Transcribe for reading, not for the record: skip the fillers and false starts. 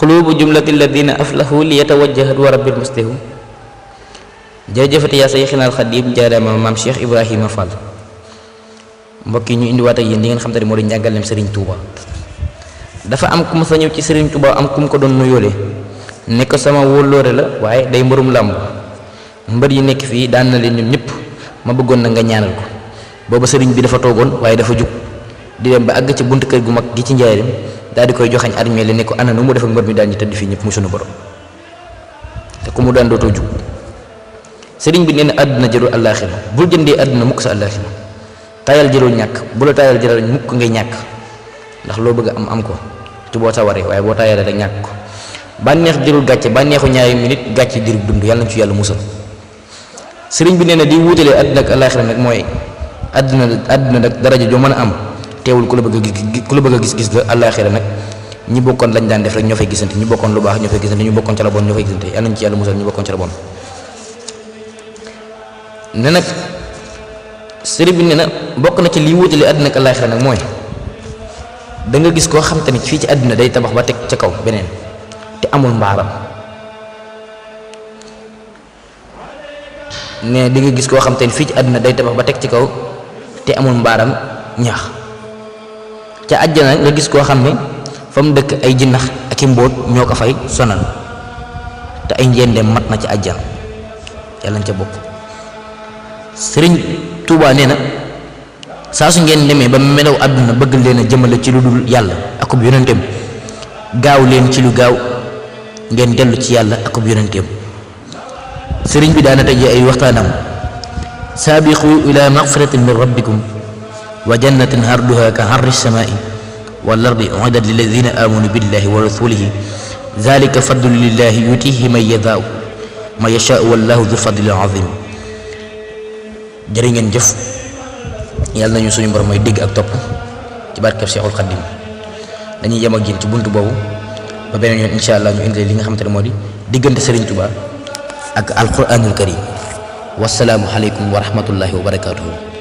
qulubu jumlati alladina aflahu li yatawajjahat wa rabbil muslihu. jërëjëfati yaa Seyxinal Xadiim jaarama maam Cheikh Ibrahima Fall. mbokk yi ñu indiwaat ak yéen li ngeen xam te ne moo di njàngaleem Serigne Touba. dafa am ku ma sa ñëw ci Serigne Touba am ku mu ko doon nuyoole ne ko sama wóllóore la waaye day mbërum làmb mbër yi nekk fii daan na leen ñoom ñëpp ma bëggoon na nga ñaanal ko. booba sëriñ bi dafa toogoon waaye dafa jug di dem ba àgg ci buntu kër gu mag gi ci njaareem daal di koy joxañ armée la ne ko ana nu mu def ak mbër mi daan ñu tëdd fii ñëpp muy sunu borom te ku mu daan dootoo jug. sëriñ bi nee na àdduna jërul àllaaxira bul jëndee àdduna mukk sa àllaaxira taayal jërul ñàkk bu la taayal jëral mukk ngay ñàkk ndax loo bëgg am ko ci boo tawaree waaye boo taayalee rek ñàkk ko. bànneex jërul gàcce bànneexu ñaari minute gàcce dirub dund yàlla na ci yàlla musal. sëriñ bi nee na di wuutalee àdduna ak àllaaxira nag mooy àdduna nag daraja joo mën a am teewul ku la bëgg a gis-gis la. àllaaxira nag ñi bokkoon lañ daan def rek ñoo fay gisante ñi bokkoon lu baax ñoo fay gisante ñu bokkoon ca la bon ñoo fay gisante yàlla nañ ci yàlla musal ñu bokkoon ca la bon. ne nag sëriñ bi nee na bokk na ci liy wuutalee àdduna ak àllaaxira nag mooy da nga gis koo xam tamit fii ci àdduna day tabax ba teg ca kaw beneen te amul mbaaram. ne di nga gis koo xam te ne fii ci àdduna day tabax ba teg ci kaw te amul mbaaram ñaax. ca àjjana nga gis koo xam ne fa mu dëkk ay jinnax ak i mbóot ñoo ko fay sonal te ay njeendeem mat na ci àjjana yàlla na ca bokk. sëriñ Touba nee na saa su ngeen demee ba melaw àdduna bëgg leen a jëmale ci lu dul yàlla akub yonenteem gaaw leen ci lu gaaw ngeen dellu ci yàlla akub yonenteem. sëriñ bi daana tëjee ay waxtaanam saabiqu ila magfiratin min rabbikum wa jannatin harduha ka harri samai wal ardi uiddat lilladina amanu billahi wa rasulihi zalika fadlu lillahi yutihi man yashaau wallahu dul fadlil azim. jërë ngeen jëf yàlla nañu suñu borom mooy dégg ak topp ci barkeb Seexul Xaddim. dañuy yem ak yéen ci buntu boobu ba beneen yoon incha allah ñu indi li nga xamante ne moo di diggante Serigne Touba ak alquranul karim. wasalaamu aleykum wa rahmatullahi wa barakaatuhu.